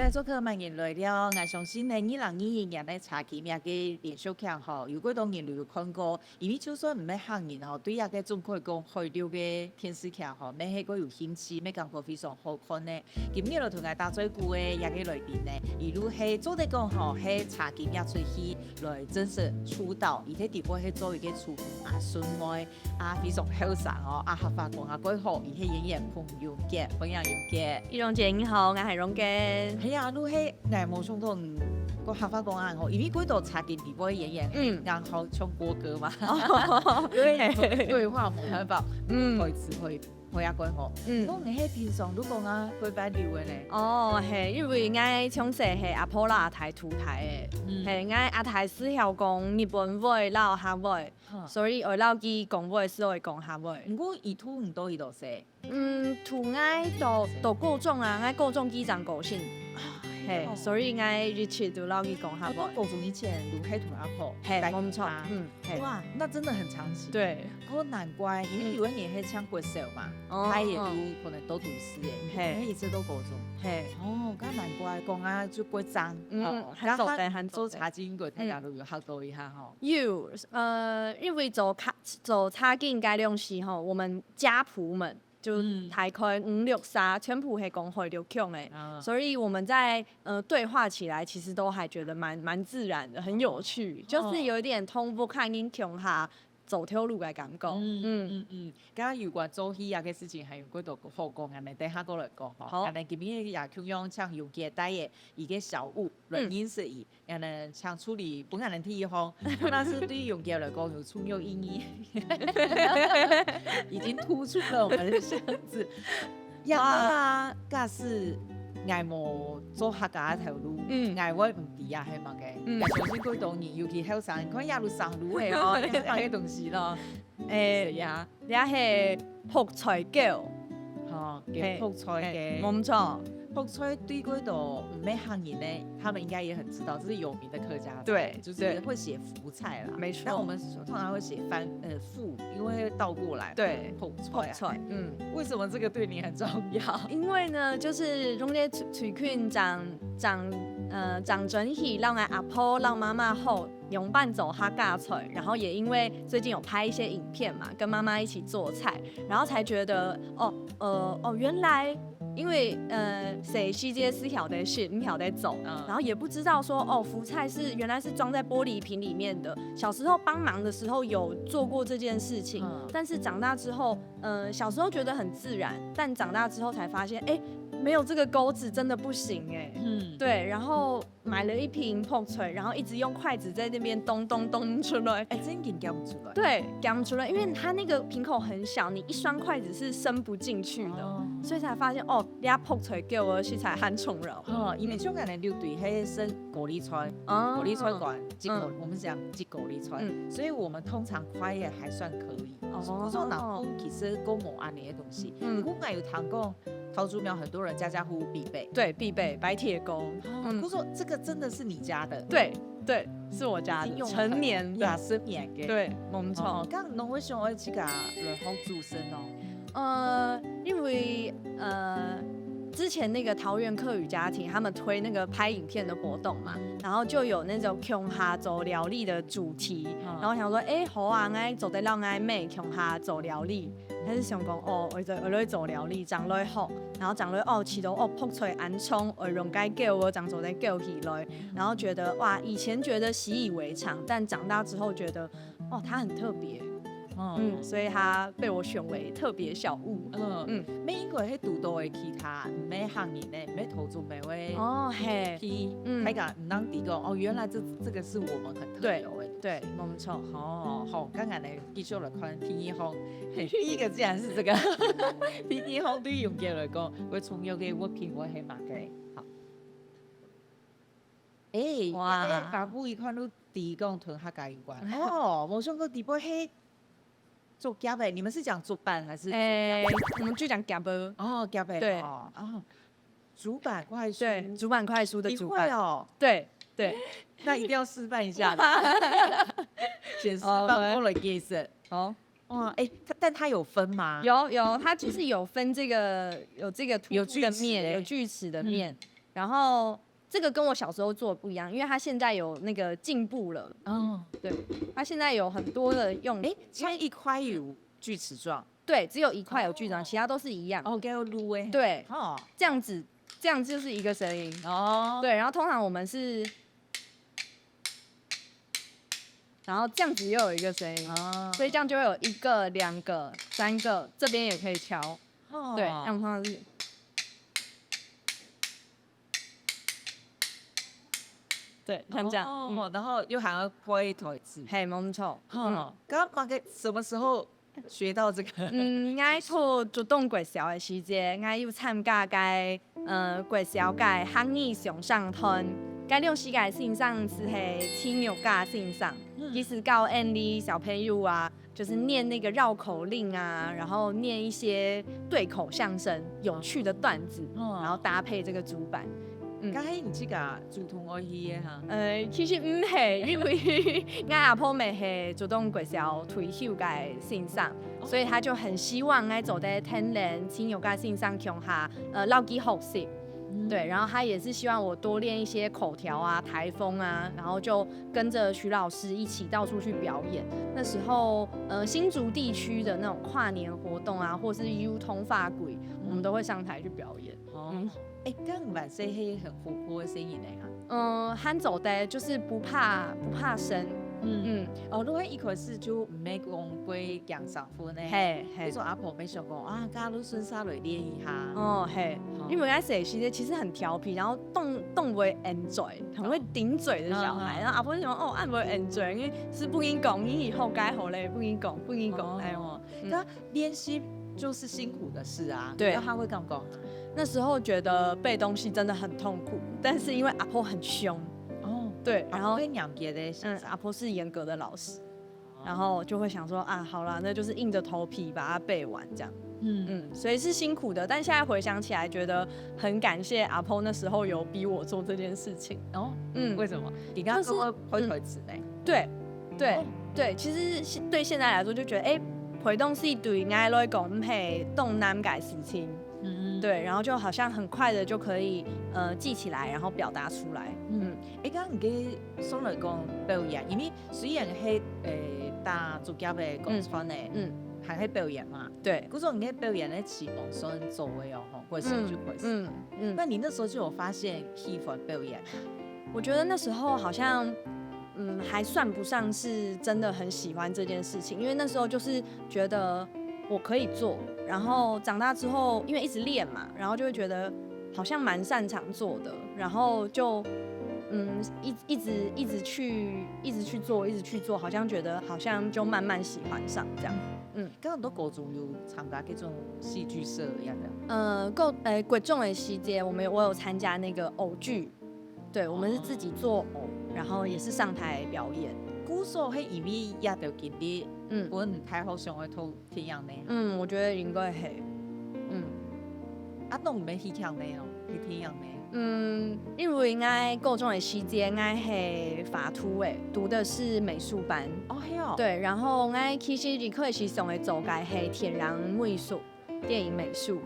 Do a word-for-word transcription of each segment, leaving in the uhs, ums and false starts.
大家做客，歡迎來了。𠊎相信呢，二零二一年个茶金這个連續劇吼，有幾多人都有看過，因為就算毋係客人吼，對這个鍾凱公海陸个電視劇吼，乜係過有興趣，乜感覺非常好看呢。今日來同𠊎打嘴鼓个這个來賓呢，佢就係做得講吼，係茶金這齣戲來正式出道，佢在底背係做一个廚房阿孫妹，啊，非常後生哦，啊，客話講啊，蓋好，佢係演員彭蓉姐，歡迎蓉姐。怡蓉姐你好，𠊎係蓉姐。係啊，你係，𠊎無想到，嗯，講客話講啊，吼，因為幾多茶金底背演員，嗯，然後唱國歌嘛，對，對話沒辦法，嗯，開始會，會啊，蓋好。嗯，講你係平常你講啊，會辦流的呢？哦，係，因為𠊎從細係阿婆摎阿太渡大个，嗯，係，𠊎阿太係曉講日本話摎客話，哈，所以愛摎佢講話係愛講客話。毋過佢渡你到幾多歲？ 嗯，渡𠊎到，到高中啊，𠊎高中佢正過身。係，所以𠊎一直都摎佢講客話。哦，到高中以前，你係同阿婆係，無錯，嗯，係。哇，那真的很長期。對。哦，難怪，因為有个人係像國小嘛，哦，佢也都可能都讀書耶，係，佢一直都高中。係。哦，該難怪，講啊就國中，嗯，哦，還早的，還早的。做茶金个，大家都有學到一下哈。有，呃，因為做茶，做茶金該量時吼，我們家僕們 就大概五六儕，全部係講海陸腔个，所以我們在呃對話起來，其實都還覺得蠻蠻自然的，很有趣，就是有一點同屋下人共下走條路的感覺。嗯嗯嗯，剛剛有關做戲啊个事情，還有幾多好講，𠊎等等下過來講吼。好，𠊎等今日也共樣請蓉姐帶个一个小物來認識佢。 𠊎等請助理分𠊎等第一項，那是對蓉姐來講有重要意義，已經突出了我們的身子。呀，假使𠊎無做客家个頭路，嗯，𠊎會毋知啊，係麼个？嗯，𠊎相信幾多人，尤其後生，你看也有生路个哦，係麼个東西咯？誒，呀，這係覆菜糕。哦，係，覆菜个，係，無錯。覆菜對幾多毋係客人呢，他們應該也很知道，這是有名的客家菜，對，就是會寫福菜啦。沒錯。但我們通常會寫翻，呃，覆，因為會倒過來嘛，對，覆菜啊。覆菜，嗯。為什麼這個對你很重要？因為呢，就是中間徐徐坤長長呃長整體讓俺阿婆讓媽媽後 仰般做客家菜，然後也因為最近有拍一些影片嘛，跟媽媽一起做菜，然後才覺得，哦，呃，哦，原來因為呃，細時節係曉得食，毋曉得做，嗯，然後也不知道說，哦，福菜是原來是裝在玻璃瓶裡面的。小時候幫忙的時候有做過這件事情，嗯，但是長大之後，呃，小時候覺得很自然，但長大之後才發現，哎，沒有這個鉤子真的不行哎。嗯，對，然後 買了一瓶覆菜，然後一直用筷子在那邊咚咚咚出來。哎，真緊夾出來。對，夾出來，因為它那個瓶口很小，你一雙筷子是伸不進去的，哦，所以才發現，哦，這覆菜糕个食材還重要。哦，因為像𠊎等六堆，還係高麗菜，哦，高麗菜乾，一高，嗯，我們講一高麗菜，嗯，所以我們通常筷仔還算可以。哦，不過若飯其實較無恁樣个東西。嗯，不過𠊎有聽講， 桃竹苗很多人家家戶戶必備。對，必備，白鐵鍋。哦，嗯，不過這個真的是你家的。對，對，是我家的，已經用了很，成年的。呀，成年个。對，沒錯。哦，該你會想愛自家來學煮食哦？呃，因為，呃，之前那個桃園客語家庭，他們推那個拍影片的活動嘛，然後就有那種共下做料理的主題，嗯，然後想說，哎，好啊，𠊎做得摎𠊎妹共下做料理。 還係想講，哦，𠊎就，𠊎來做料理，正來學，然後正來，哦，試著，哦，覆菜恁重，愛用該攪个，正做得攪起來，然後覺得，哇，以前覺得習以為常，但長大之後覺得，哦，它很特別。哦，嗯，所以它被我選為特別小物。嗯，嗯，乜應該係堵著个其他，毋係客人呢，毋係桃竹苗个，哦，嘿，批，嗯，大家毋能知講，哦，原來這，這個是我們很特有的東西。對，對，沒錯。哦，好，剛剛呢， 繼續來看第二項。嘿，第一個竟然是這個。第二項對於蓉姐來講，會重要个物品會係麼个？好。哎，哇，哎，把布一看都知講同客家有關。哦，無想過底背係竹夾个，你們是講竹板還是竹夾？哎，我們就講夾个。哦，夾个，對。哦，哦。 竹板快書。對，竹板快書的竹板。你會哦？對，對。那一定要示範一下。先示範，哦，來。我來解釋。好。哇，哎，它，但它有分嗎？有，有，它就是有分這個，有這個突出的面，有鋸齒的。有鋸齒的面。嗯。然后这个跟我小时候做的不一样，因为它现在有那个进步了。哦，对，它现在有很多的用，哎，它一块有锯齿状，对，只有一块有锯齿状，其他都是一样。哦，给我撸哎，对，哦这样子，这样就是一个声音。哦，对，然后通常我们是，然后这样子又有一个声音，哦，所以这样就会有一个、两个、三个，这边也可以敲。哦对，让它是，对，像这样，嗯，哦，然后又还要拨一台子，嘿，没错，嗯。哦，刚刚大概什么时候学到这个？嗯，𠊎讀初中國小个時節，𠊎有參加該呃國小个客語上上團，該老師个先生是係陳玉嘉先生，嗯佢係教𠊎俚小朋友啊，就是念那個繞口令啊，然後念一些對口相聲、有趣的段子，哦然後搭配這個竹板。刚才你自家主動愛去的哈？呃，其實毋係，因為𠊎阿婆乜係初中國小退休个先生，所以他就很希望𠊎做得跈等陳玉嘉先生共下，呃，摎佢學習。對，然後他也是希望我多練一些口條啊、台風啊，然後就跟著徐老師一起到處去表演。那時候，呃，新竹地區的那種跨年活動啊，或是有通話會，我們都會上台去表演。哦嗯，哎，剛滿是係很活潑的聲音呢哈。嗯，還做得，就是不怕不怕生。嗯，嗯，哦，如果一開始就毋係講會講上分呢，嘿嘿你。說阿婆沒想講啊，加入順續來練一下。哦，嘿，因為𠊎細時節其實很調皮，然後動動不會 enjoy，很會頂嘴的小孩。嗯嗯然後阿婆就想，哦，恁不會 enjoy，因為是不應講，你以後該好咧，不應講，不應講，哎呦。哦，那練習就是辛苦的事啊。對那他會講講。那時候覺得背東西真的很痛苦，但是因為阿婆很凶，哦，對，然後會嚴格的，嗯，阿婆是嚴格的老師，然後就會想說啊，好啦，那就是硬著頭皮把它背完這樣。嗯，嗯，所以是辛苦的，但現在回想起來，覺得很感謝阿婆那時候有逼我做這件事情。哦，嗯，為什麼？你剛剛就是說會會台詞呢？對，對，哦對，其實是對現在來說就覺得，哎，背東西對𠊎來講毋係當難个事情，嗯，對，然後就好像很快的就可以呃記起來，然後表達出來。嗯，哎，剛剛你跟松磊講表演，因為雖然係呃打竹夾个講穿呢，嗯，還係表演嘛。對，可是你个表演的啟蒙算早个哦，吼，或者是就開始。嗯嗯。那你那時候就有發現喜歡表演？我覺得那時候好像，嗯，還算不上是真的很喜歡這件事情，因為那時候就是覺得我可以做，然後長大之後，因為一直練嘛，然後就會覺得好像蠻擅長做的，然後就，嗯，一一直一直去一直去做，一直去做，好像覺得好像就慢慢喜歡上這樣。剛剛都高中有參加這種戲劇社一樣的。呃，國呃國中的時節，我們有我有參加那個偶劇，對，我們是自己做偶，然後也是上台表演。故所係因為這條經歷，嗯分大學想要讀電影呢？嗯，我覺得應該係，嗯。啊，那你們戲劇呢哦，係電影呢？嗯，因為𠊎高中的時節，𠊎係畫圖的，讀的是美術班。哦，係哦。對，然後𠊎其實一開始想要做个係天然美術，電影美術。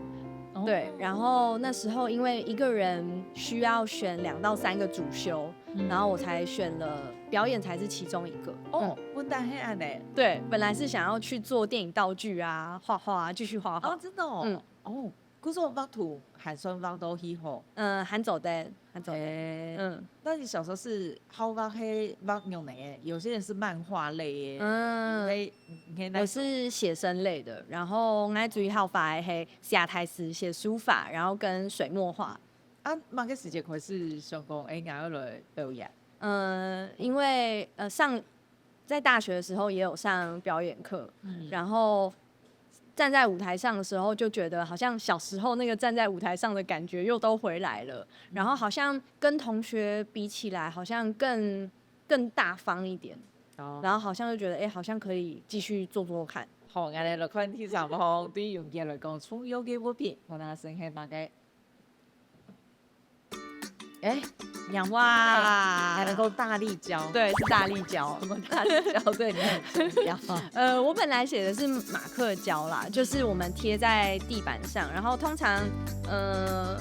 哦對，然後那時候因為一個人需要選兩到三個主修，嗯然後我才選了表演才是其中一個。哦嗯，，本來係恁呢。對，本來是想要去做電影道具啊，畫畫啊，繼續畫畫。哦，真的哦。嗯哦，可是我畫圖還算畫到喜好。嗯，還做得，還做得。哎，嗯那你小時候是好畫係畫樣呢？有些人是漫畫類耶。嗯，你可以，你可以那我是寫生類的，然後𠊎最好畫的係寫台詞、寫書法，然後跟水墨畫。啊，麼个時節開始想講，哎，𠊎要來表演？嗯，因為呃上在大學的時候也有上表演課，嗯然後站在舞台上的時候，就覺得好像小時候那個站在舞台上的感覺又都回來了，然後好像跟同學比起來，好像更更大方一點，哦，然後好像就覺得哎，好像可以繼續做做看。好，𠊎來來看第三方，對於永杰來講，重要个物品，我拿先係麼个？哎，娘哇，還能夠大力膠。對，是大力膠。什麼大力膠？對你很重要。呃，我本來寫的是馬克膠啦，就是我們貼在地板上，然後通常，呃，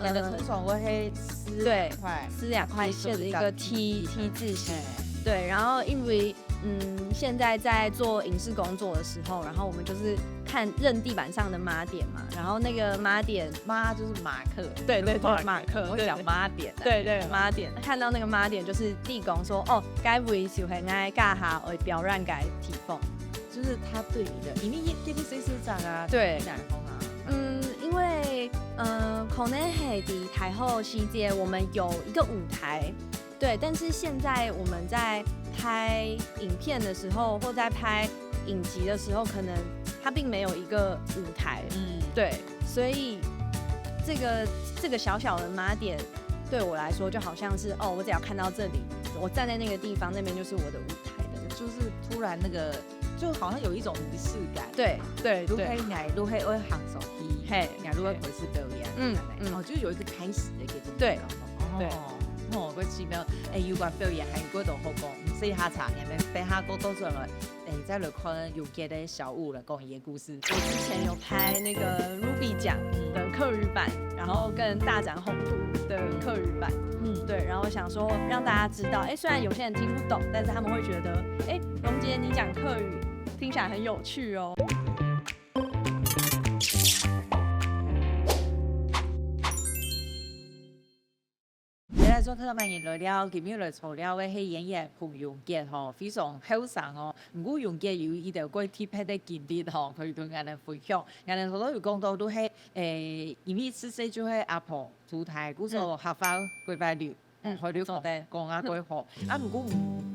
你的通常會係四兩塊，對，四兩塊寫的一個T，T字形。對，然後因為嗯，現在在做影視工作的時候，然後我們就是看認地板上的抹點嘛，然後那個抹點，抹就是馬克，對對對，馬克，我想抹點啊。對對，抹點，看到那個抹點就是地公說，哦，該位就係𠊎家下愛表演个地方。就是他對你的，因為你你是誰是長啊？對，然後啊，嗯，因為呃，可能係在大學時節，我們有一個舞台，對，但是現在我們在拍影片的時候，或在拍影集的時候，可能它並沒有一個舞台，嗯，對，所以這個這個小小的抹點，對我來說就好像是哦，我只要看到這裡，我站在那個地方，那邊就是我的舞台的。就是突然那個，就好像有一種儀式感。對對對，你係愛行上去，嘿，你係愛開始表演，嗯嗯，哦，就有一個開始的一個感覺。對。對，哦，好奇妙。哎，有關表演還有幾多好講，毋使下場，你們等下多多轉來，哎，再來看永傑的小屋了，講一個故事。我之前有拍那個 Ruby 獎的客語版，然後跟大展宏圖的客語版，嗯，對，然後想說讓大家知道，哎，雖然有些人聽不懂，但是他們會覺得，哎，榮傑你講客語聽起來很有趣哦。大家好，大家好，歡迎來到今日來坐尞个係演員彭永傑吼，非常後生哦。毋過永傑有一條過特別个經歷吼，可以同𠊎等分享。𠊎等頭頭有講到，都係誒，因為出世就係阿婆渡大，故所客話過拜六，嗯，過六講啊過好。啊，毋過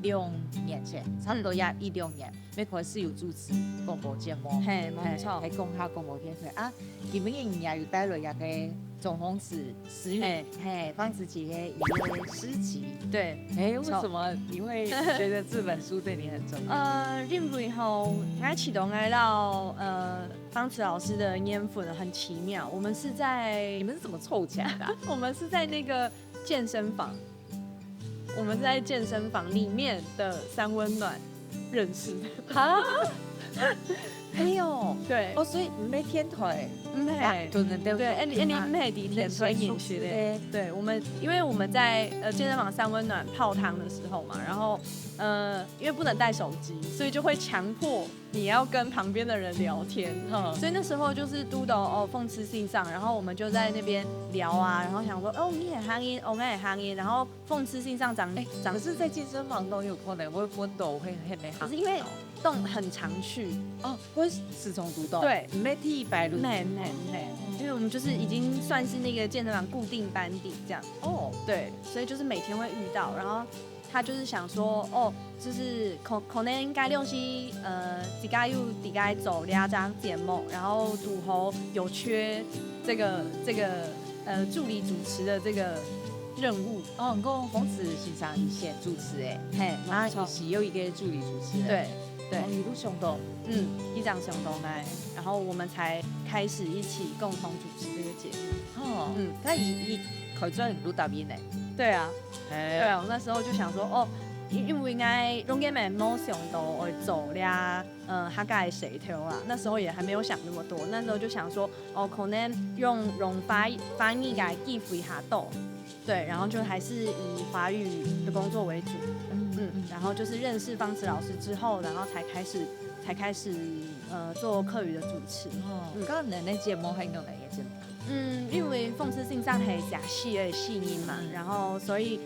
兩年前，差不多也一兩年， 乜開始有主持廣播節目，嘿，無錯，還講下廣播電台啊。今日你也有帶來一個總奉旨詩，嘿，嘿，奉旨詩个一個詩集，對，哎，為什麼你會覺得這本書對你很重要？呃，因為吼，𠊎試著𠊎摎呃方慈老師的緣分很奇妙，我們是在，你們是怎麼湊起來的啊？我們是在那個健身房。 我們在健身房裡面的三溫暖認識的。啊？哎喲，對，哦，所以毋係電台，毋係，啊，就能夠對，恁樣恁樣毋係在電台認識的。對，我們因為我們在呃健身房三溫暖泡湯的時候嘛，然後呃因為不能帶手機，所以就會強迫 你要跟旁邊的人聊天，嗯，所以那時候就是堵著哦奉慈先生，然後我們就在那邊聊啊，然後想說哦你也行音，哦我也行音，然後奉慈先生長，哎，長，可是在健身房都有可能會問到，會會沒好。可是因為都很常去，哦，會時常堵著，對，毋係第一擺路，沒沒沒，因為我們就是已經算是那個健身房固定班底這樣，哦，對，所以就是每天會遇到，然後 他就是想說，哦，就是可可能該量時，呃，自家有自家做這張節目，然後堵好有缺這個這個呃助理主持的這個任務。哦，你講奉慈先生以前主持誒，嘿，啊，沒錯，佢係有一個助理主持人。對對，哦，一路相當，嗯，一路相當來，然後我們才開始一起共同主持這個節目。哦，嗯，該佢佢開始你都答應誒。對啊， 對啊，我那時候就想說，哦，因因為𠊎當然也無想到會做這呃客家个事頭啊，那時候也還沒有想那麼多，那時候就想說，哦，可能用用華華語个機會較多，對，然後就還是以華語的工作為主，嗯，然後就是認識方慈老師之後，然後才開始才開始呃做客語的主持，哦，嗯，該恁樣个節目還有哪個節目？ 嗯，因為奉慈先生係寫詩个詩人嘛，然後所以，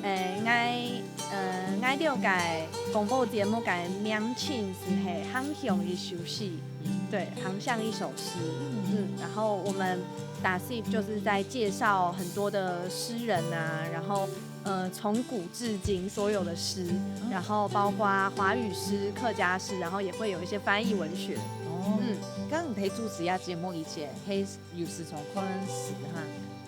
誒，𠊎，呃，𠊎了解廣播節目个名稱就係《行香一首詩》，對，《行香一首詩》。嗯，然後我們打戲就是在介紹很多的詩人啊，然後呃，從古至今所有的詩，然後包括華語詩、客家詩，然後也會有一些翻譯文學。哦，嗯，該你在主持這節目以前，係 有時常看詩哈？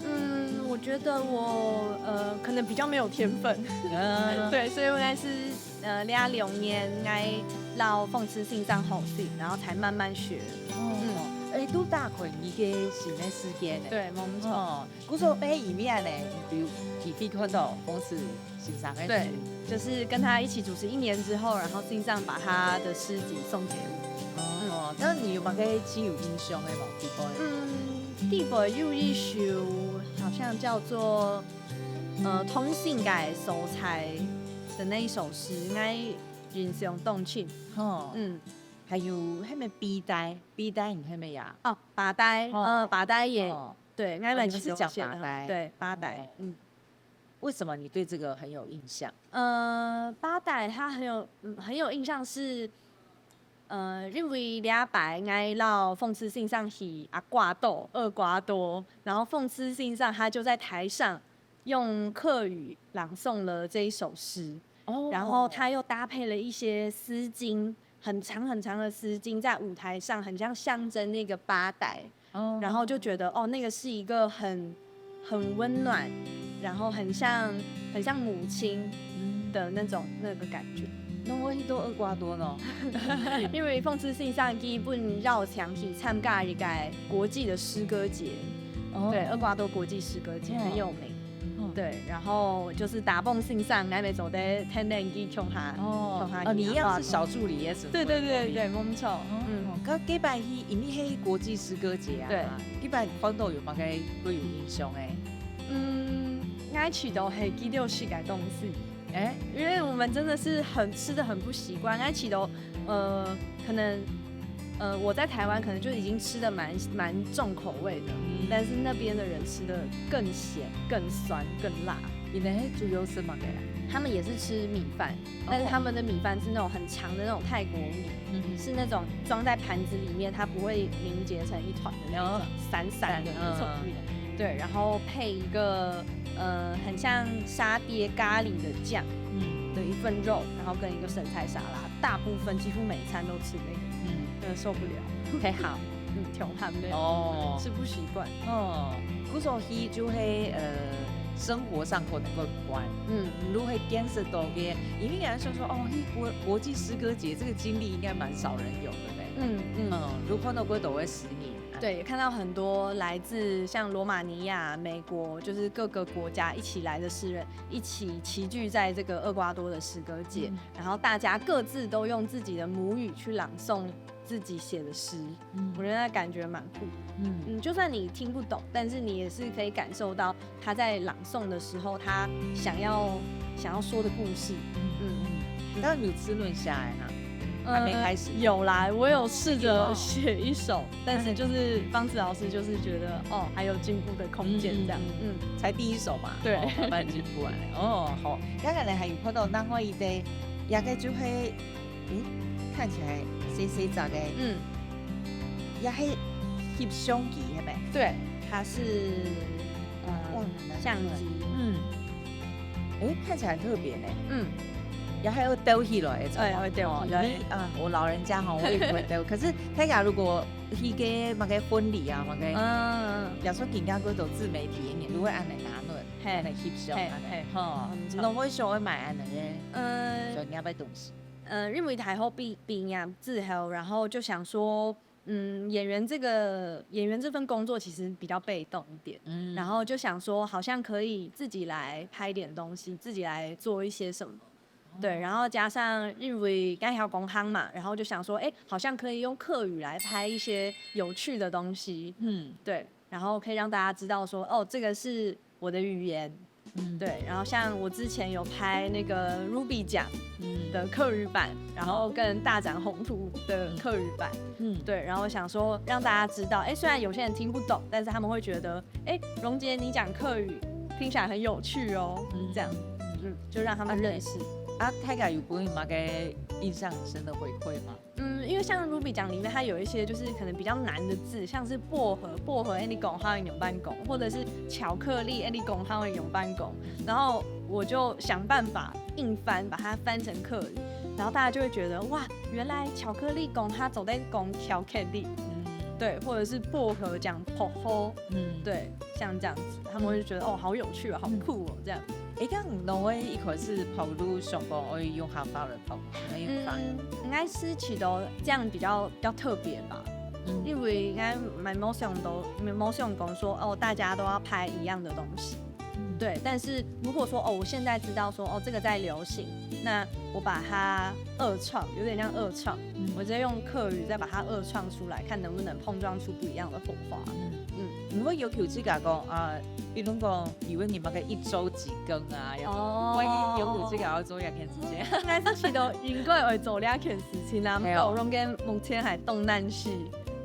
嗯，我覺得我呃可能比較沒有天分，嗯，對，所以我應該是呃這兩年來摎奉慈先生學習，然後才慢慢學。哦，嗯，誒，都打開你个新个世界呢。對，沒錯。哦，故所誒，一面呢，你有機會看到奉慈先生个，對，就是跟他一起主持一年之後，然後先生把他的詩集送給我。哦，該你有麼个最有印象个無？第一擺？嗯，第一擺有一首好像叫做呃通信个素材的那一首詩，應該印象當深。吼，嗯，還有還有白帶，白帶你還有呀？哦，白帶，哦，呃，白帶也，哦，對，應該蠻，哦，你們是講白帶，對，白帶，哦，嗯。為什麼你對這個很有印象？呃，白帶它很有，嗯，很有印象是，呃，因為禮拜𠊎摎鳳痴先生去厄瓜多，厄瓜多，然後鳳痴先生他就在台上用客語朗誦了這一首詩，哦，然後他又搭配了一些絲巾，很長很長的絲巾，在舞台上很像象徵那個白帶，哦，然後就覺得哦，那個是一個很很溫暖，然後很像很像母親的那種那個感覺。那我去到厄瓜多呢？因為鳳痴先生基本邀請去參加一個國際的詩歌節，哦，對，厄瓜多國際詩歌節很有名。對，然後就是打蹦性上，那邊走的天天去共下，哦，共下，哦，你一樣是小助理也是。對對對對，沒錯。嗯，該該擺去，因為係國際詩歌節啊，對，該擺看到有麼个會有印象誒？嗯，𠊎試著係幾多食个東西。誒，因為我們真的是很吃得很不習慣，𠊎試著，呃，可能，呃，我在台灣可能就已經吃得蠻蠻重口味的，嗯，但是那邊的人吃得更鹹、更酸、更辣。你們係主要食麼个啊？他們也是吃米飯，但是他們的米飯是那種很長的那種泰國米，嗯，是那種裝在盤子裡面，它不會凝結成一團的那種，哦，散散的那種米。對，然後配一個呃很像沙爹咖喱的醬，嗯，的一份肉，然後跟一個生菜沙拉，大部分幾乎每一餐都吃那個，嗯，真的受不了。太鹹。嗯，挺鹹的。哦，吃不習慣。哦，故所以就係呃生活上可能會慣。嗯，如果係見識到个，因為人家說說哦，去國國際詩歌節這個經歷應該蠻少人有的嘞。嗯嗯，嗯，如果看到過都會十年。對，也看到很多來自像羅馬尼亞、美國，就是各個國家一起來的詩人，一起齊聚在這個厄瓜多的詩歌節，嗯，然後大家各自都用自己的母語去朗誦自己寫的詩，嗯，我覺得那感覺蠻酷。嗯，嗯，就算你聽不懂，但是你也是可以感受到他在朗誦的時候，他想要想要說的故事。嗯嗯，那你有試著寫哈？還沒開始。呃，有啦，我有試著寫一首，但是就是方子老師就是覺得，哦，還有進步的空間這樣。嗯，才第一首嘛，對，哦，慢慢進步啊。哦，好，接下來還有看到另外一個，這個就係，誒，看起來細細隻个，嗯，這係翕相機係無？對，它是呃相機。嗯，誒，看起來很特別呢。嗯，這還愛兜起來个，哎，愛兜起來。哦，因為啊，我老人家哈，我也不會兜。可是大家如果去个麼个婚禮啊，麼个，嗯，假如說人家都自媒體，你如果恁樣拿論，嘿，恁樣翕相，嘿，恁樣，嘿，吼，嗯，那我想要買恁樣个，嗯，專業个東西。呃，因為大學畢畢業之後，然後就想說，嗯，演員這個演員這份工作其實比較被動一點，嗯，然後就想說，好像可以自己來拍點東西，自己來做一些什麼。對，然後加上因為剛才講客語嘛，然後就想說，哎，好像可以用客語來拍一些有趣的東西，嗯，對，然後可以讓大家知道說，哦，這個是我的語言。嗯，對，然後像我之前有拍那個Ruby獎的客語版，然後跟大展宏圖的客語版，嗯，對，然後想說讓大家知道，哎，雖然有些人聽不懂，但是他們會覺得，哎，蓉姐你講客語聽起來很有趣哦，嗯，這樣，嗯，就讓他們認識。啊，大家有分享麼个印象深的回饋嗎？嗯，因為像Ruby講裡面，它有一些就是可能比較難的字，像是薄荷，薄荷，哎，你講客話愛仰般講，或者是巧克力，哎，你講客話愛仰般講，然後我就想辦法硬翻，把它翻成客語，然後大家就會覺得，哇，原來巧克力講客話做得講巧克力，嗯，對，或者是薄荷講薄荷，嗯，對，像這樣子，他們會覺得，哦，好有趣哦，好酷哦，這樣。誒，該你兩位一開始拍相片愛用客話來拍，還有用法語？嗯，應該是試著這樣比較比較特別吧。嗯，因為應該蠻無想到，蠻無想講說，哦，大家都要拍一樣的東西。对，但是如果说哦，我现在知道说哦，这个在流行，那我把它二创，有点像二创，我直接用客语再把它二创出来，看能不能碰撞出不一样的火花。嗯，你會要求自家講啊，比如講，以為你們个一週幾更啊，要，萬一有有這个要做一件事情，应该是其实应该会做这件事情啊，没有我中间目前还动弹系，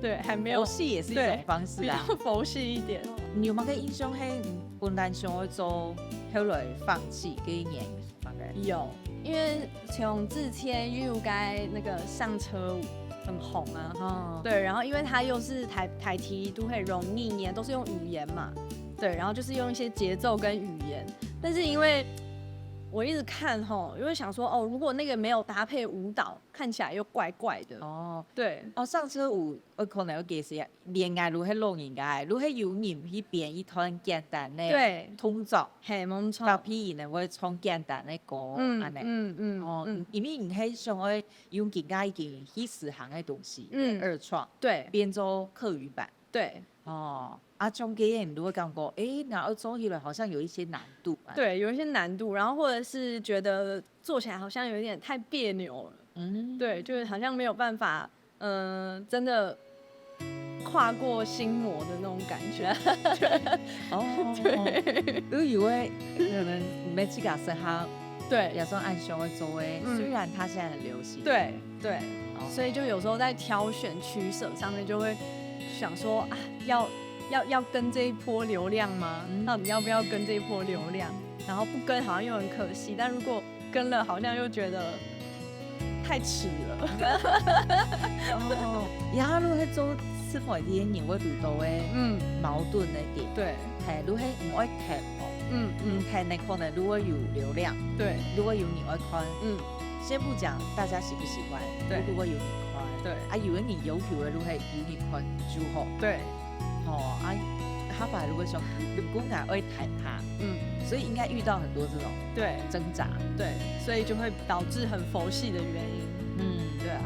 对，还没有佛系也是一种方式啊。比较佛系一点。你有没有个印象？嘿，本来想要做，后来放弃，这一年是大概有，因为从之前又该那个上车舞很红啊，哦，对，然后因为它又是台台体都很容易念，都是用语言嘛，对，然后就是用一些节奏跟语言，但是因为我一直看吼，因为想说哦，如果那个没有搭配舞蹈，看起来又怪怪的。哦对哦，上车舞，我可能要解释一下，戀愛路係老人家个，路係有人去編一段簡單个对，动作，嘿，没错，搭配呢會唱簡單个歌，嗯安尼。嗯嗯哦，嗯，因為你係想要用更加已經去實行个東西，嗯二創，对變做客語版。对。哦，啊，中間你都會感覺，誒，那要做起來好像有一些難度啊。对，有一些难度，然后或者是觉得做起来好像有点太别扭了，嗯，对，就是好像没有办法，嗯、真的跨过心魔的那种感觉。哦，对，因為可能每自家身上对也算按想要做个，嗯雖然它現在很流行，对对，哦，所以就有时候在挑选取舍上面，就会想说啊，要要要跟这一波流量吗？嗯到底要不要跟这一波流量？然后不跟好像又很可惜，但如果跟了，好像又觉得太迟了。哦，然後你係做自媒體个人，會堵到个嗯，矛盾个點，对，係，你係毋愛忒哦，嗯嗯，嗯，忒呢可能你會有流量，对，你會有人愛看，嗯先不講大家喜不喜歡，對你會有人看，对，啊，有个人要求个你係有人看就好，对，哦，啊，下擺你會想，如果𠊎愛忒下，嗯所以應該遇到很多這種对掙扎。对，所以就会导致很佛系的原因。嗯，对啊。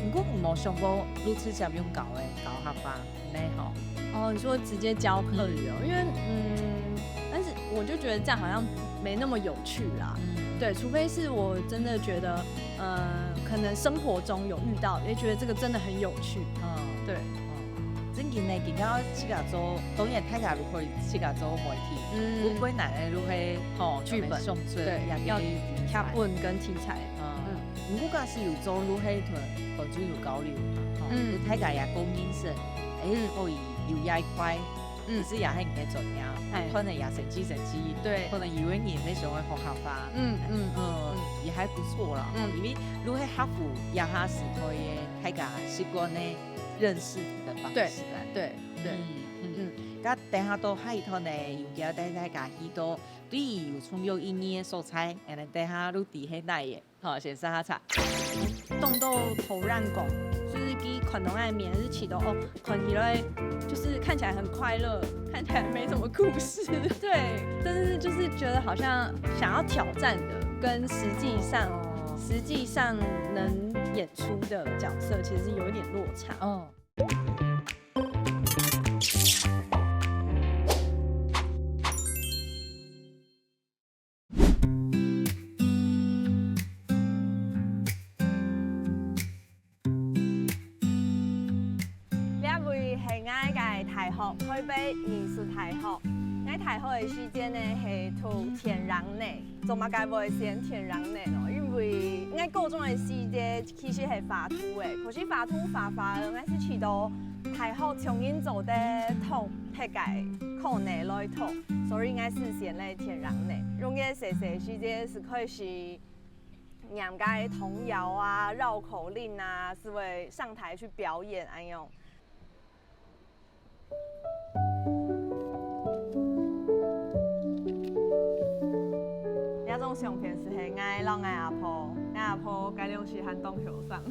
毋過有無想過你直接用教个教客話，呢吼？哦，你说直接教客语哦，因为嗯，但是我就觉得这样好像没那么有趣啦。嗯，对，除非是我真的觉得，呃，可能生活中有遇到，也觉得这个真的很有趣。嗯，对，嗯，正經呢，今朝自家做，當然大家都可以自家做媒體，嗯不過難个就係吼，劇本上嘴对，要也可以脚本跟题材。嗯嗯，毋過假使有做就係同觀眾有交流嘛，吼，嗯就大家也講認識，誒，嗯可以有這一塊，嗯其實也係你个重要，哎可能也成績成績，对可能有个人會想要學客話，嗯嗯嗯，也還不錯啦，嗯因為就係合乎這下時代个大家習慣个認識个方式对啊。对对，嗯嗯，該等下到下一段呢，有機會帶大家去到對有重要意義个所在，然後等下就知係哪个。好，先上下茶。凍到頭爛講，就是佢看到个面是覺得哦，看起來就是看起來很快樂，看起來沒什麼故事，对，但是就是觉得好像想要挑战的，跟实际上实际上能演出的角色其实是有一点落差。哦。這位係𠊎个大學，台北藝術大學。𠊎大學个時節呢係讀電影呢，做麼个會選電影呢？因為𠊎高中个時節其實係畫圖个，可是畫圖畫畫，𠊎係試著大學像人做得讀別个課呢來讀，所以𠊎係選了電影呢。用个細細時節係開始 念該童謠啊、繞口令啊，係會上台去表演恁樣。這張相片係𠊎摎𠊎阿婆，𠊎阿婆該量時還當後生。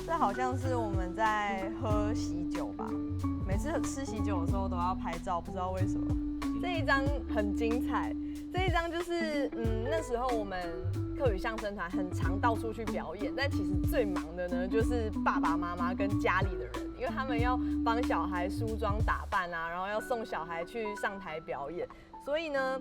這好像是我們在喝喜酒吧，每次吃喜酒的時候都要拍照，不知道為什麼。這一張很精彩，這一張就是，嗯，那時候我們客語相聲團很常到處去表演，但其實最忙的呢，就是爸爸媽媽跟家裡的人，因為他們要幫小孩梳妝打扮啊，然後要送小孩去上台表演。所以呢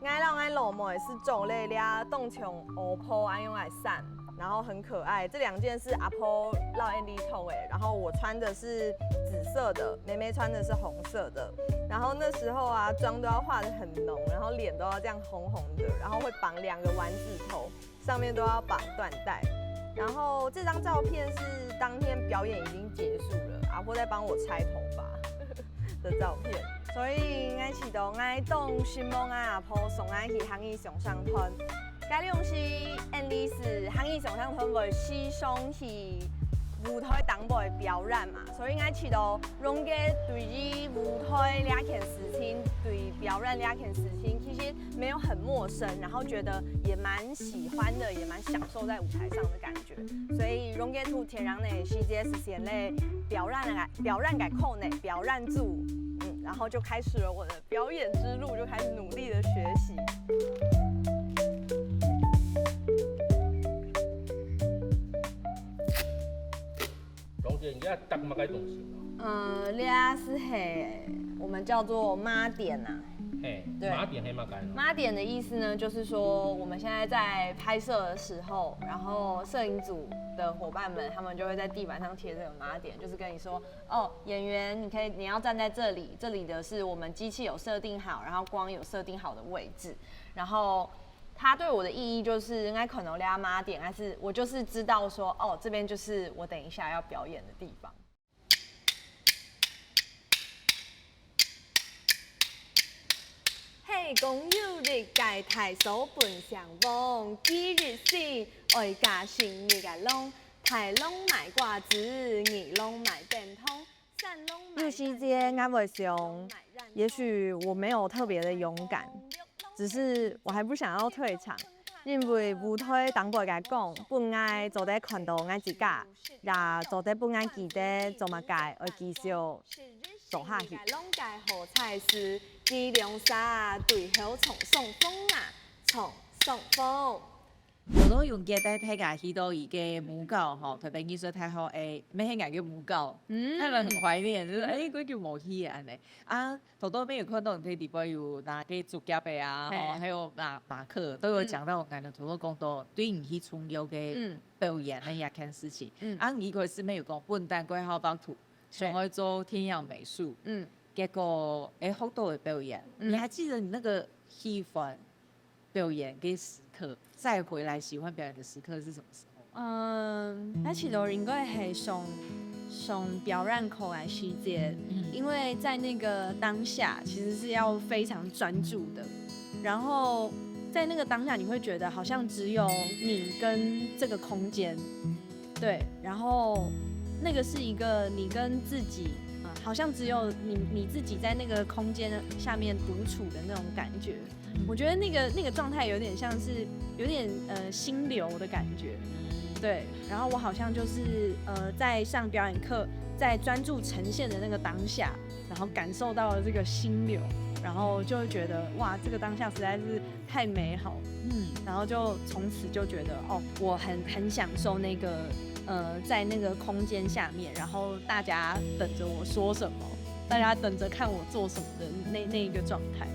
，𠊎摎𠊎老妹係著了這當像烏布恁樣个衫，然後很可愛。這兩件是阿婆摎𠊎俚著个，然後我穿的是紫色的，妹妹穿的是紅色的。然後那時候啊，妝都要畫得很濃，然後臉都要這樣紅紅的，然後會綁兩個丸子頭。 上面都要綁緞帶。然後這張照片是當天表演已經結束了，阿婆在幫我拆頭髮的照片。所以𠊎試著𠊎當承蒙𠊎阿婆送𠊎去客語相聲團。該種時，𠊎俚係客語相聲團會時常去舞台頂背表演嘛，所以𠊎試著榮哥對於舞台這件事情，對表演這件事情，其實沒有很陌生，然後覺得也蠻喜歡的，也蠻享受在舞台上的感覺。所以榮哥在天光个時節係先來表演个，表演个課呢，表演組，嗯，然後就開始了我的表演之路，就開始努力的學習。榮哥，你這搭麼个東西啊？呃，這係嘿，我們叫做抹點啊。嘿，對抹點係麼个呢？抹點的意思呢，就是說我們現在在拍攝的時候，然後攝影組的夥伴們他們就會在地板上貼這個抹點，就是跟你說，哦，演員，你可以，你要站在這裡，這裡的是我們機器有設定好，然後光有設定好的位置，然後它對我的意義就是，應該可能這抹點，但是我就是知道說，哦，這邊就是我等一下要表演的地方。 係公有力个大嫂本姓王，佢一世愛嫁新娘个郎，大郎賣瓜子，二郎賣便當，三郎賣有時節，𠊎會想，也許我沒有特別的勇敢，只是我還不想要退場，因為舞台頂背个光，分𠊎做得看到𠊎自家，也做得分𠊎記得做麼个愛繼續 做下去。龍个好彩事，佢兩儕對口唱爽風啊，唱爽風。我都用記得大家去到一个母校吼，台北藝術大學个，乜係𠊎个母校，嗯，他們很懷念，就是哎，過久無去个恁呢。啊，頭頭乜有看到你在裡背有拿个竹夾个啊，嘿吼，還有馬馬克，都有講到𠊎个頭頭講到對你去重要个嗯表演那一件事情。嗯啊，你一開始乜有講本旦過後北土，想要做天陽美術，嗯，結果哎學到个表演，嗯你還記得你那個喜歡表演个時刻，再回來喜歡表演的時刻是什麼時候嗎？嗯，那其實應該係上上表演課个時節，因為在那個當下其實是要非常專注的，然後在那個當下你會覺得好像只有你跟這個空間，對，然後那個是一個你跟自己，呃，好像只有你你自己在那個空間下面獨處的那種感覺。我覺得那個那個狀態有點像是有點呃心流的感覺，對。然後我好像就是呃在上表演課，在專注呈現的那個當下，然後感受到了這個心流，然後就會覺得哇，這個當下實在是太美好了。嗯，然後就從此就覺得哦，我很很享受那個呃在那個空間下面，然後大家等著我說什麼，大家等著看我做什麼的那那一個狀態。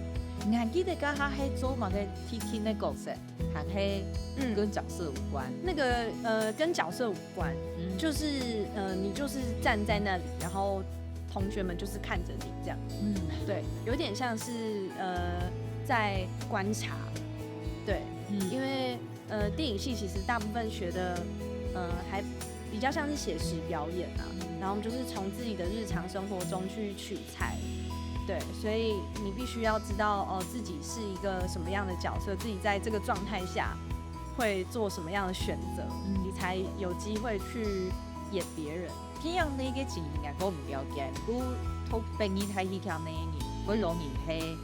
你還記得剛剛還做麼个特定的角色，還係嗯跟角色無關？那個呃跟角色無關，嗯就是呃你就是站在那裡，然後同學們就是看著你這樣，嗯，對，有點像是呃在觀察，對，嗯因為呃電影系其實大部分學的呃還比較像是寫實表演啊，然後我們就是從自己的日常生活中去取材，對，所以你必須要知道哦自己是一個什麼樣的角色，自己在這個狀態下會做什麼樣的選擇，你才有機會去演別人。天陽呢个情形啊，我毋了解。我讀北藝大戲劇系个人，我老人係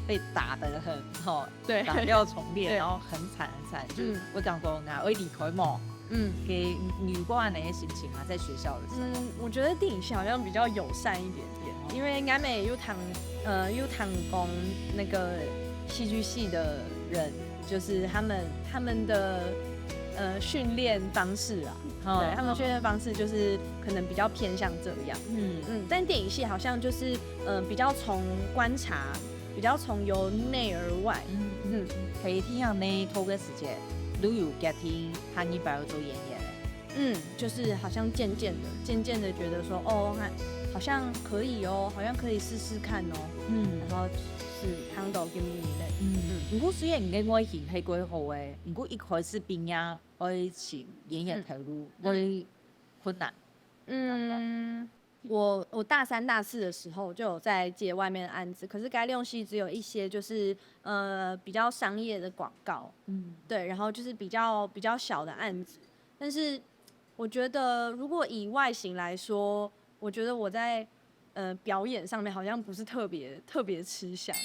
被打得很吼，對打掉重練，對然後很慘很慘，就是嗯我講過啊，我離開嘛，嗯。給女官的心情啊，在學校的時候。嗯，我覺得電影系好像比較友善一點點，因為應該也有談，呃，有談過那個戲劇系的人，就是他們他們的呃訓練方式啊，哦對，他們訓練方式就是可能比較偏向這樣。嗯嗯，但電影系好像就是呃比較從觀察比较从由内而外。嗯，嗯佢聽你討个時節，你有決定下一擺要做演員个。嗯，就是好像漸漸的、漸渐的觉得说，哦，还好像可以哦，好像可以试试看哦。嗯然后是看到今年的，嗯，毋過雖然你个外形係幾好个，毋過一開始畢業愛尋演員頭路，會困難。嗯，我我大三大四的时候就有在接外面的案子，可是该利用系只有一些就是呃比较商业的广告，嗯对，然后就是比较比较小的案子。但是我觉得，如果以外形来说，我觉得我在呃表演上面好像不是特别特别吃香。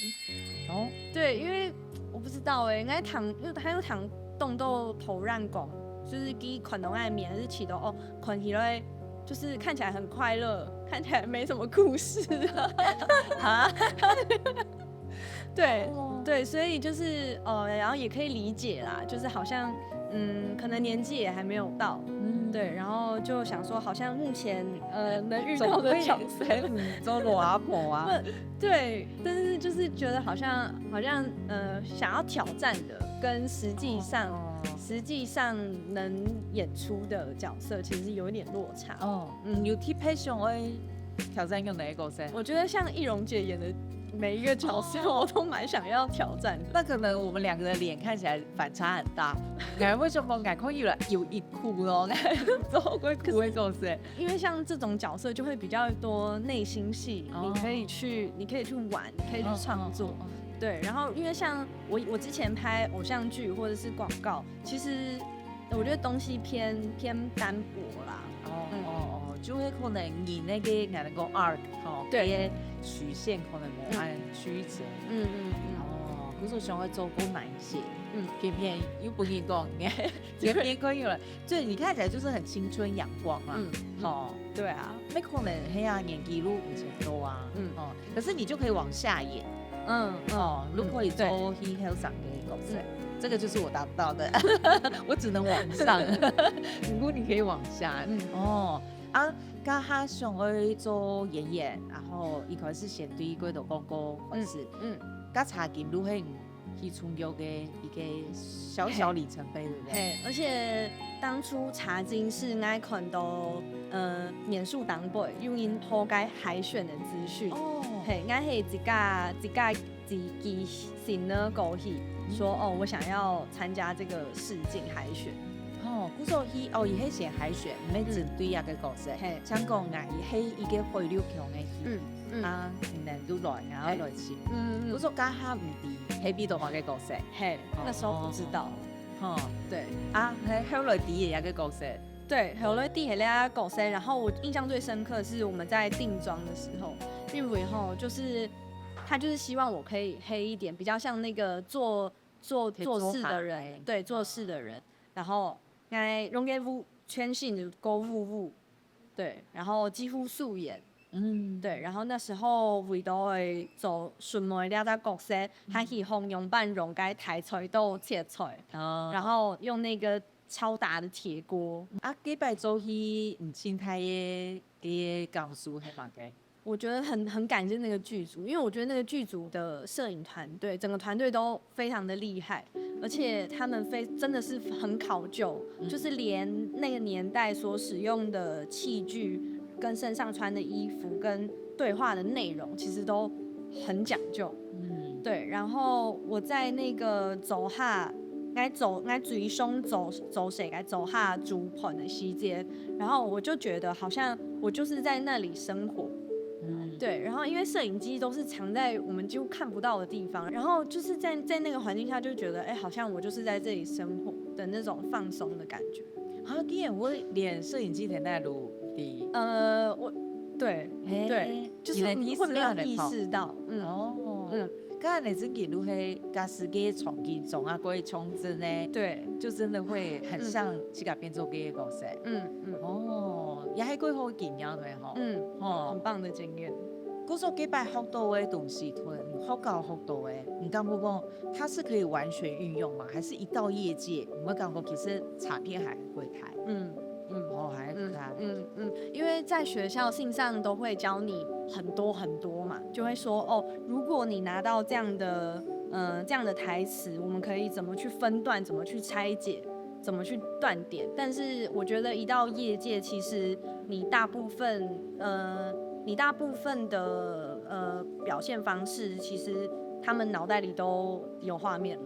哦，对，因为我不知道哎、应该糖，因为还有糖冻到头烂拱，就是第一款的外面还是起头哦，看起来就是看起来很快乐，看起来没什么故事啊。对，对，所以就是呃，然后也可以理解啦，就是好像嗯，可能年纪也还没有到，嗯，对，然后就想说，好像目前呃能遇到的角色，做老阿婆啊，对，但是就是觉得好像好像呃想要挑战的，跟实际上、哦实际上能演出的角色其实有一点落差。哦，嗯，有特別想愛挑戰用哪个角色？我觉得像易容姐演的每一个角色，哦我都蛮想要挑战的。那可能我们两个的脸看起来反差很大。哎，为什么？哎，可以了，有一哭咯，做过哭的角色。因为像这种角色就会比较多内心戏，哦你可以去，你可以去玩，你可以去创作。嗯，嗯对，然后因为像我我之前拍偶像剧或者是广告，其实我觉得东西偏偏单薄啦。哦嗯哦哦，就会可能你那个那个 arc 吼，对个曲线可能没按曲折。嗯嗯嗯哦，可是我想要做过哪一些？嗯，偏偏又不跟你讲，偏偏可以了。对，你看起来就是很青春阳光嘛。嗯，哦，对啊，那可能黑啊年纪路以前多啊，嗯哦，可是你就可以往下演。嗯嗯哦，如果你对做 he 后生的角色嗯，这个就是我达不到的，我只能往上。如果你可以往下，嗯哦，啊，刚他想要做演员，然后一开始先对过的广告开始，嗯，刚查金路很很重要的一个小小里程碑，对不对？嘿，而且当初查金是爱看到呃免试当背，因为好该海选的资讯。哦，嘿，应该是自家自家自己心呢过去说哦，我想要参加这个试镜海选。哦，故所去哦，伊迄先海选，毋免针对啊个角色，嘿像讲啊，伊迄一个海陆腔个戏，嗯嗯啊，能都来，然后来去。嗯嗯，故所刚好毋知，迄边度个角色，嘿，那时候不知道。吼，对啊，迄后来知个一个角色，对，后来知个个角色，然后我印象最深刻是我们在定妆的时候，因为吼，就是他就是希望我可以黑一点，比较像那个做做可以做事做好的人欸，对，做事的人，然后哎，用个乌全身就够乌乌，对，然后几乎素颜，嗯，对，然后那时候为到会做顺妹这个角色，还去红用半用个台菜都切菜，哦，然后用那个超大的铁锅，啊，几摆做戏，毋清太个个感受系嘛个，我觉得很很感谢那个剧组，因为我觉得那个剧组的摄影团队，整个团队都非常的厉害，而且他们非真的是很考究，就是连那个年代所使用的器具、跟身上穿的衣服、跟对话的内容，其实都很讲究。嗯，对，然后我在那个走哈，该走该追凶走走谁该走哈主盘的时间，然后我就觉得好像我就是在那里生活。嗯，对，然后因为摄影机都是藏在我们几乎看不到的地方，然后就是在在那个环境下就觉得，哎，好像我就是在这里生活的那种放松的感觉。啊，竟然会连摄影机在那路的，呃，我对嘿对，就是你的意思会没有意啊，你跑识到，嗯哦，嗯，刚才你自己都系假使个场景中啊，过去冲刺呢，对，就真的会很像自家变做个角色。嗯嗯，哦，也系个好经验个吼。嗯，哦很，棒的经验。故所几摆学到个东西，同学校学到个，你感觉讲它是可以完全运用吗？还是一到业界，你会感觉其实差别还会大？嗯嗯，哦，还嗯嗯嗯，因为在学校信上都会教你很多很多嘛，就会说哦，如果你拿到这样的呃这样的台词，我们可以怎么去分段，怎么去拆解，怎么去断点。但是我觉得一到业界，其实你大部分呃你大部分的呃表现方式，其实他们脑袋里都有画面了。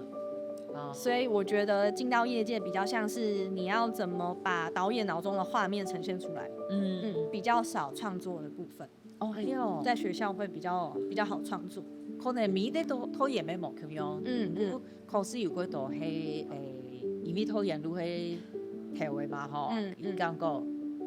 所以我觉得进到业界比较像是你要怎么把导演脑中的画面呈现出来，嗯，比较少创作的部分。哦，係哦。在学校会比较比较好创作。可能每个都都也没目标，嗯嗯，可是有个都係诶，因为导演都係头个嘛吼，嗯嗯，感觉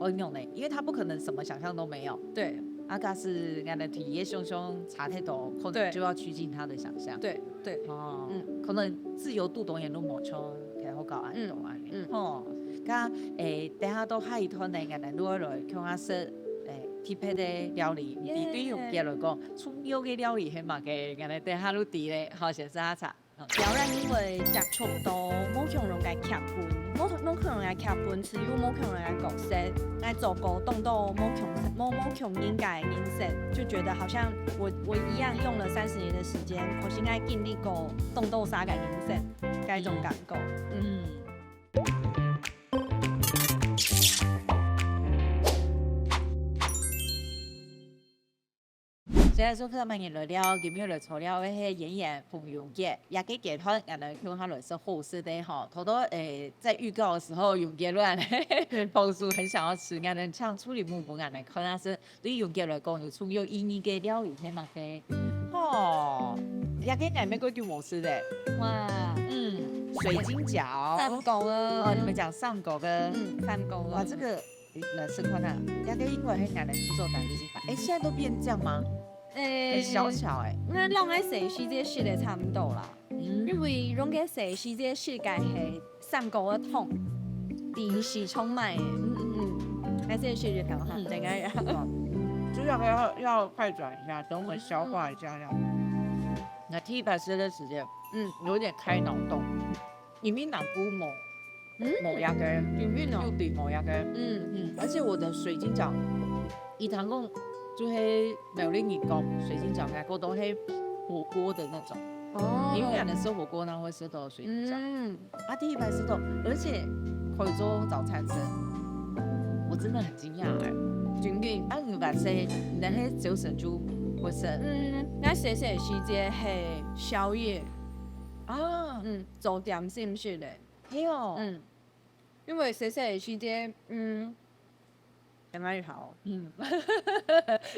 哦，因为呢，因为他不可能什么想象都没有。对。啊，假使俺的体验想象差太多，可能对，就要趋近他的想象。对对。哦，嗯，可能自由度当然都无错，开好搞安动啊，嗯嗯，吼，刚诶，等下到下一段呢，俺们如果来看下是诶特别的料理，你对于你来讲，重要的料理系嘛个，俺们等下就知咧，好，先生啊茶。 表演因为接触到無共樣个劇本，無無共樣个劇本，只有無共樣个角色，來做過當多無共無無共樣个人生，就覺得好像我我一樣用了三十年的時間，可是𠊎經歷過當多儕个人生，該種感覺。嗯。現在做客慢人來了，今日來坐了个係演員彭永傑，這个階段，𠊎等共下來食好食个吼。頭頭誒，在預告的時候，永傑亂同事很想要吃，𠊎等像處理木本，𠊎等看下是對永傑來講有重要意義个料理係麼个？哦，這个𠊎等過久無食个。哇，嗯，水晶餃。三角个。哦，你們講三角个。嗯，三角个。哇，這個 來試看啊，這个應該係𠊎等製作單位去買。誒，現在都變這樣嗎？誒，很小巧誒。該攏愛細時節食个差毋多啦，因為攏个細時節食个係三角个湯，在市場買个。嗯嗯嗯，還係食个較好，嗯，等下。哦，就是要要快轉一下，等我們消化一下這樣。那第一擺食个時間，嗯，有點開腦洞，裡面哪菇無？ 嗯，無這个，有味哦。有對無這个。嗯嗯，而且我的水晶餃，以前講就係苗栗人講水晶餃，該个都係火鍋的那種。哦，因為有人吃火鍋，然後會吃到水晶餃。嗯，啊，第一擺食到，而且可以做早餐吃，我真的很驚訝哎。真的。啊，你本身你那些九省就會吃。嗯，該細細時節係宵夜啊，嗯，做點心食个。 係哦。嗯，因為細細个時節，嗯，還蠻好。嗯，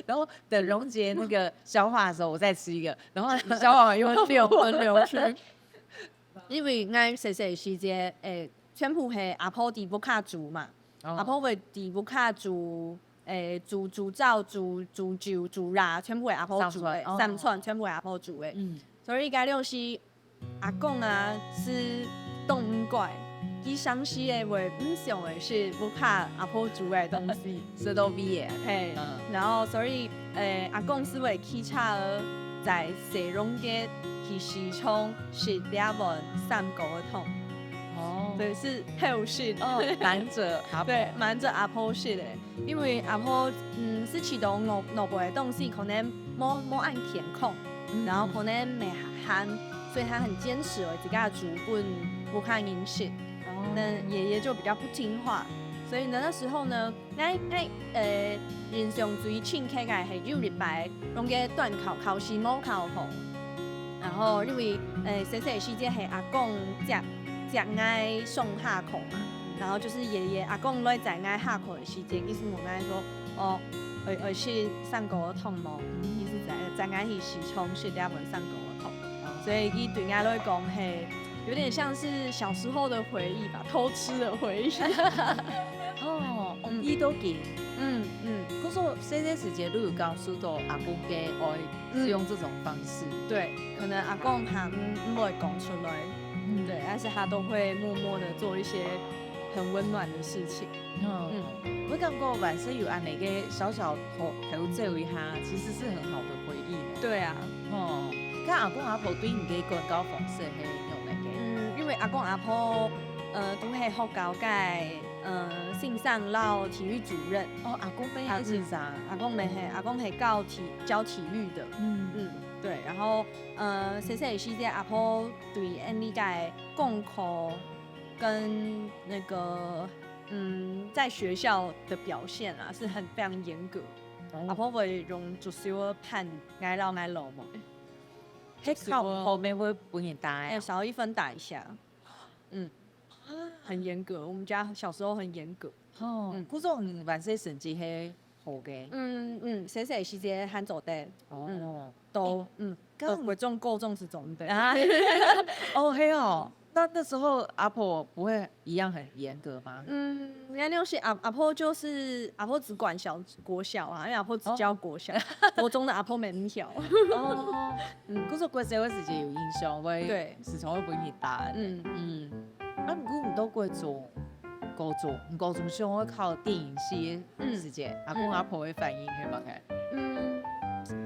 然後等蓉姐那個消化的時候，我再吃一個，然後你消化完又輪流輪流吃。因為𠊎細細个時節，誒，全部係阿婆在屋下煮嘛，哦，阿婆會在屋下煮，誒，煮煮燥、煮煮酒、煮辣，全部係阿婆煮个，三餐，哦，三餐全部係阿婆煮个。嗯，所以該量是 阿公啊，係當毋乖，佢常時會毋想愛食屋下阿婆煮个東西。食到味个。嘿，嗯，然後所以，誒，阿公係會騎車仔，載細蓉姐去市場食這碗三角个湯。哦，對，係偷食。哦，瞞著阿婆。對，瞞著阿婆食个。 因為阿婆，嗯，係試著外外背个東西可能無無恁健康，嗯，然後可能無恁好，所以他很堅持，我自家煮分屋下人食。哦，那爺爺就比較不聽話，所以呢，那時候呢，𠊎𠊎呃印象最深刻个係有一擺，用个段考考試無考好，然後因為呃細細時節係阿公接接𠊎上下課嘛，然後就是爺爺阿公來載𠊎下課 時間，意思問𠊎說，哦，愛愛食三角个湯無？意思載載𠊎去市場食這碗三角个湯。所以佢對𠊎來講，嘿，有點像是小時候的回憶吧，偷吃的回憶。哦，嗯，佢都記。嗯嗯，可是細細時節都有感受到阿公个愛，嗯，是用這種方式。對，可能阿公還毋毋會講出來。嗯，對，但是他都會默默的做一些很溫暖的事情。 嗯，嗯，我感覺還係有恁樣个小小偷偷走一下，其實是很好的回憶呢。對啊。哦，該阿公阿婆對你个管教方式係仰般个？嗯，因為阿公阿婆，呃，都係學校个呃，先生摎體育主任。哦，阿公乜係先生。阿公乜係，阿公係教體，教體育的。嗯。嗯，對，然後，呃，細細个時節，阿婆對𠊎俚个功課跟那個，嗯，在學校的表現啊，是很非常嚴格。哦。阿婆會用足手个判𠊎摎𠊎老妹。係考毋好乜會分人打个啊？哎，少一分打一下。嗯。很嚴格，我們家小時候很嚴格。哦，嗯。故所你還細成績係好个。嗯，嗯，細細時節還做得。哦。嗯，都，嗯，該都國中、高中係做毋得。啊。哦，係哦。那那時候阿婆不會一樣很嚴格嗎？嗯，原來是阿，阿婆就是，阿婆只管小，國小啊，因為阿婆只教國小，哦。國中的阿婆乜毋曉。哦。嗯。故所國小个時節有印象，會，對。時常會分人打个。嗯。嗯。啊，毋過毋到國中、高中，高中上會考電影系个時節，嗯。阿公阿婆个反應係麼个？嗯，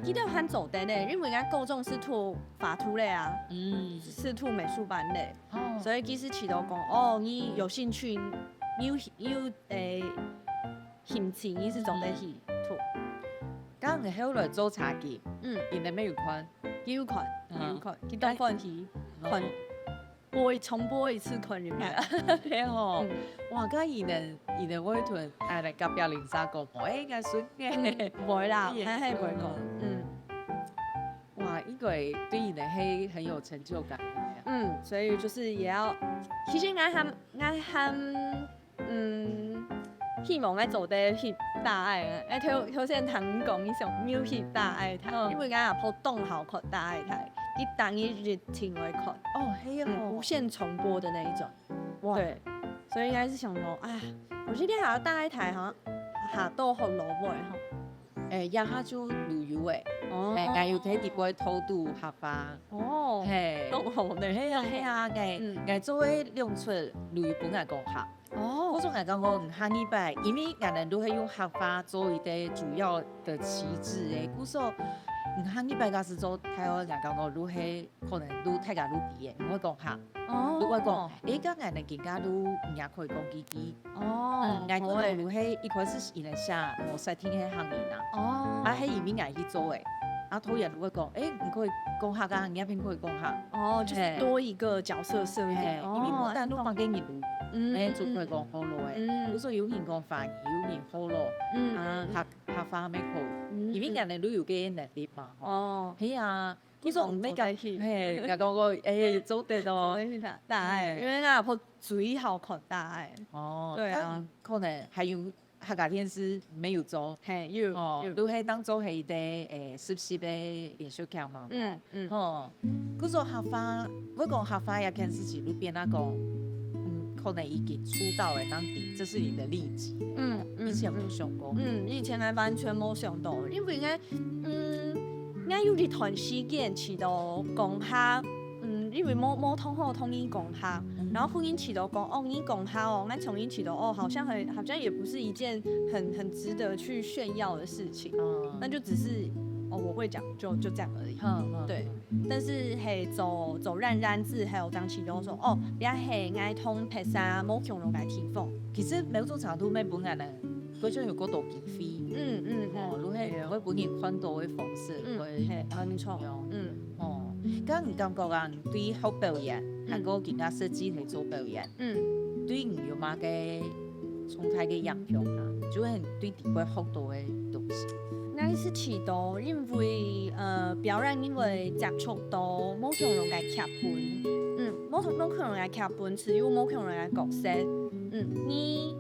記得還做得呢，因為𠊎高中係讀法度个啊，嗯。係讀美術班个。哦。所以其實佢都講，哦，你有興趣，你有，你有，誒，興趣，你係做得去讀。該你後來做茶記，嗯。你有無看？有看，嗯。有看，佢當歡喜，哦。看，播一，重播一次看一遍。係哦。嗯。哇，該你等，你等會同，哎，來隔壁鄰舍講，哎，𠊎孫个。嗯，會啦，係啊。還，還會講，嗯。嗯。哇，應該對你等係很有成就感。嗯，所以就是也要，其實𠊎還，𠊎還，嗯，希望𠊎做得去大愛啊。哎，頭，頭先聽你講，你想，你有去大愛台，嗯。因為𠊎阿婆當好看大愛台，佢逐日一定會看。哦，係哦。嗯，無限重播的那一種。哇。對，所以應該是想說，哎，我今天還要大愛台，好像下到學老尾吼。 誒，這下就旅遊誒。哦。誒，𠊎有在裡背偷渡客話。哦，嘿。當好呢。係啊，係啊，𠊎，嗯。𠊎做个兩齣旅遊分𠊎講客。哦。故所𠊎講講，嗯，下禮拜，因為𠊎等都係用客話做一個主要的旗幟誒，故所，嗯，下禮拜假使做台灣，𠊎講講都係 可能都大家都知个，毋會講客，哦。都會講，誒，該𠊎等今下都也可以講幾句。哦，嗯，𠊎可能都係一開始係人寫，無設定係客人啊。哦。啊，係因為𠊎去做个，啊，突然都會講，誒，你可以講客啊，你那邊可以講客。哦，就是多一個角色設定。嘿，因為不但都半個人都，嗯，誒，就可以講學老誒。嗯。比如說有人講華語，有人學老，嗯，啊，客，客話乜好，嗯，因為𠊎等都有个能力嘛，吼。哦。係啊， 其實毋係講，嘿，人講過，誒，做得哦。做得去大，大愛，嘿。因為𠊎阿婆最好看大愛。哦，對啊。但可能還有客家電視沒有做。嘿，有，哦，有。都係當做係一個，誒，實習个連續劇嘛。嗯，嗯。哦，故所客話，會講客話這件事情，就變到講，嗯，可能已經出道了，當地，這是你的利基。嗯，嗯，以前無想過。嗯，以前還完全無想到，因為𠊎 嗯，𠊎有一段時間試著講客，嗯，因為無，無通好同人講客，嗯。然後忽然試著講，哦，你講客哦，𠊎從前試著，哦，好像很，好像也不是一件很，很值得去炫耀的事情，嗯。那就只是，哦，我會講，就，就這樣而已。嗯，嗯。對，但是，嘿，走，走爛爛仔，還有張啟東說，哦，這係𠊎同別儕無共樣个地方。其實某種程度，乜分𠊎等 觀眾有過多機會。嗯，嗯，嗯。哦，就係，對啊。會分人看到个方式，嗯，會，嘿，很重要。嗯。哦，該你感覺啊，你對學表演，嗯。還過今下實際係做表演，嗯。對你有麼个重大个影響啊？就係你對裡背學到个東西。𠊎係試著，因為，呃，表演因為接觸到無共樣个劇本，嗯，無同，無共樣个劇本，只有無共樣个角色，嗯，你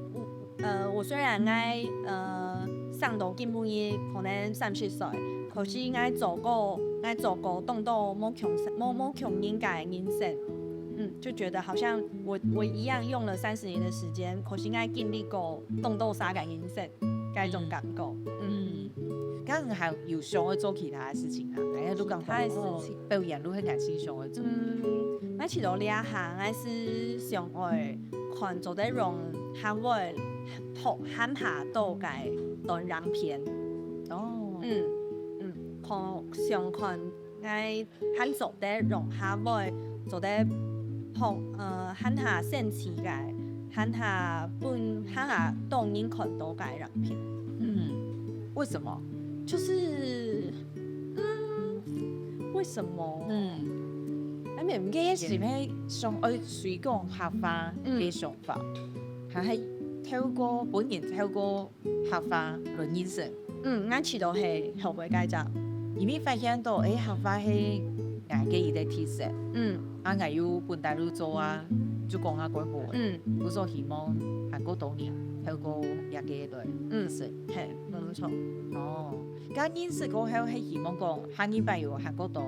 呃，我雖然𠊎，呃，生到今晡日可能三十歲，可是𠊎做過，𠊎做過當多無共，無，無共樣个人生。嗯，就覺得好像我，我一樣用了三十年的時間，可是𠊎經歷過當多儕个人生，該種感覺。嗯。嗯。該你還有想愛做其他个事情啊？大家都講，其他个事情。哦，表演都很感興趣，想愛做。嗯，𠊎試著這下，𠊎係想愛 看做得用客話讀還下到个短影片。哦。嗯，嗯，看，想看𠊎還做得用客話做得讀，呃，還下生趣个，還下分還下多人看到个影片。嗯，為什麼？就是，嗯，為什麼？嗯，I mean，這係係想愛推廣客話个想法，還係透過本人透過客話來認識。嗯，𠊎試著係後尾該隻。因為發現到，誒，客話係𠊎个一個特色，嗯啊，𠊎又本來就做啊，就講啊，講過，嗯故所希望還過多人透過這個來認識。係，無錯。哦，該認識過後，係希望講下一擺有還過多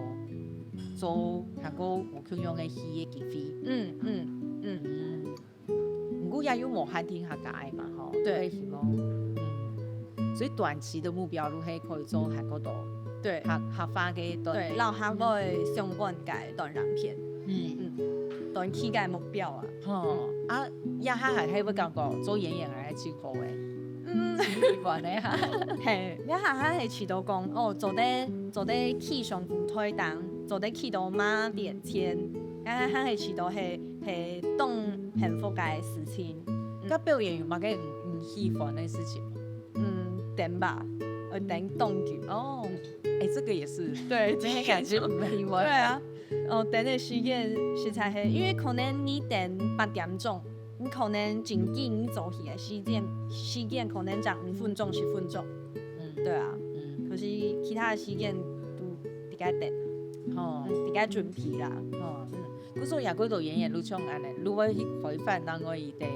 做還過無共樣个戲个機會。嗯嗯嗯，嗯，毋過也有無限定客家个嘛，吼，對所以希望，嗯，所以短期个目標就係可以做還過多對客客話个短對，摎客話相關个短影片，嗯，嗯，短期个目標啊。吼，啊，這下還係會感覺做演員還係真好誒，嗯，真喜歡誒哈。係，這下還係試著講，哦，做得做得企上舞台頂，做得企到麼面前，這下還係試著係係當幸福个事情。該表演有麼个毋毋喜歡个事情？嗯，等吧，呃，等當久。哦，誒，這個也是，對這個感覺毋喜歡。對啊，哦，等个時間實在係，因為可能你等八點鐘，你可能正經你做戲个時間，時間可能正五分鐘、十分鐘，嗯對啊。嗯，可是其他个時間都在該等，吼，嗯，在該準備啦。吼，嗯，故所也幾多演員就像恁呢，就會去開發另外一個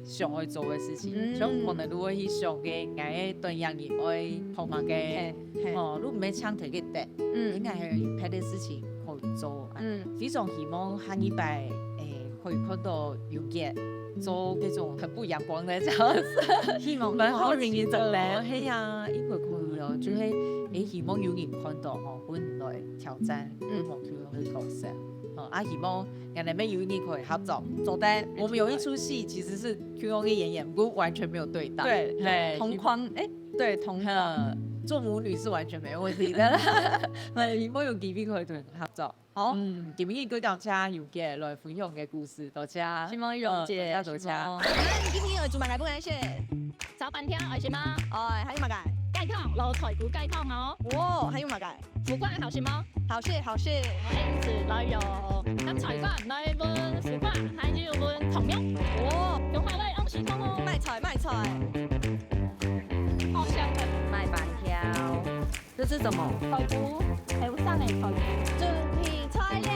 想愛做个事情，嗯像可能就會去想个，𠊎个短影愛拍麼个，係係，吼，就毋係淨在該等，應嗯該還有別个事情可以做。嗯，非常希望下一擺，誒，可以看到永傑做這種很不陽光的角色。希望蠻好好容易做得。係啊，應該可以哦，就係，誒，希望有人看到吼，分來挑戰，嗯分目標个角色。哦，啊，希望𠊎等乜有人可以合作。做得。我們有一齣戲其實是共樣个演員，不過完全沒有對到。對嘿，同框，誒，對同框，哼，做母女是完全沒問題的。那希望有機會可以同人合作。好，嗯，今日多謝永傑來分享个故事，多謝。希望有姐，嗯多謝多謝。希望今日有做麼个分享？炒粄條愛食嗎？哦，還有麼个？雞湯，老菜骨雞湯哦。哦，還有麼个？苦瓜好食嗎？好食好食。我一直來喲。咁菜乾來分苦瓜，還有分糖尿。哦，用好來用食湯哦。賣菜賣菜。好香的。賣粄條。這是什麼？菜骨，還有生个菜骨。準備材料。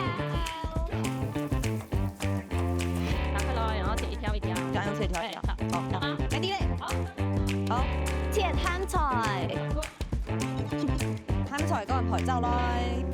打開來，然後切一條一條。這樣切條一條。好，好啊。來，第一個。好。好，切鹹菜。鹹菜乾配走來。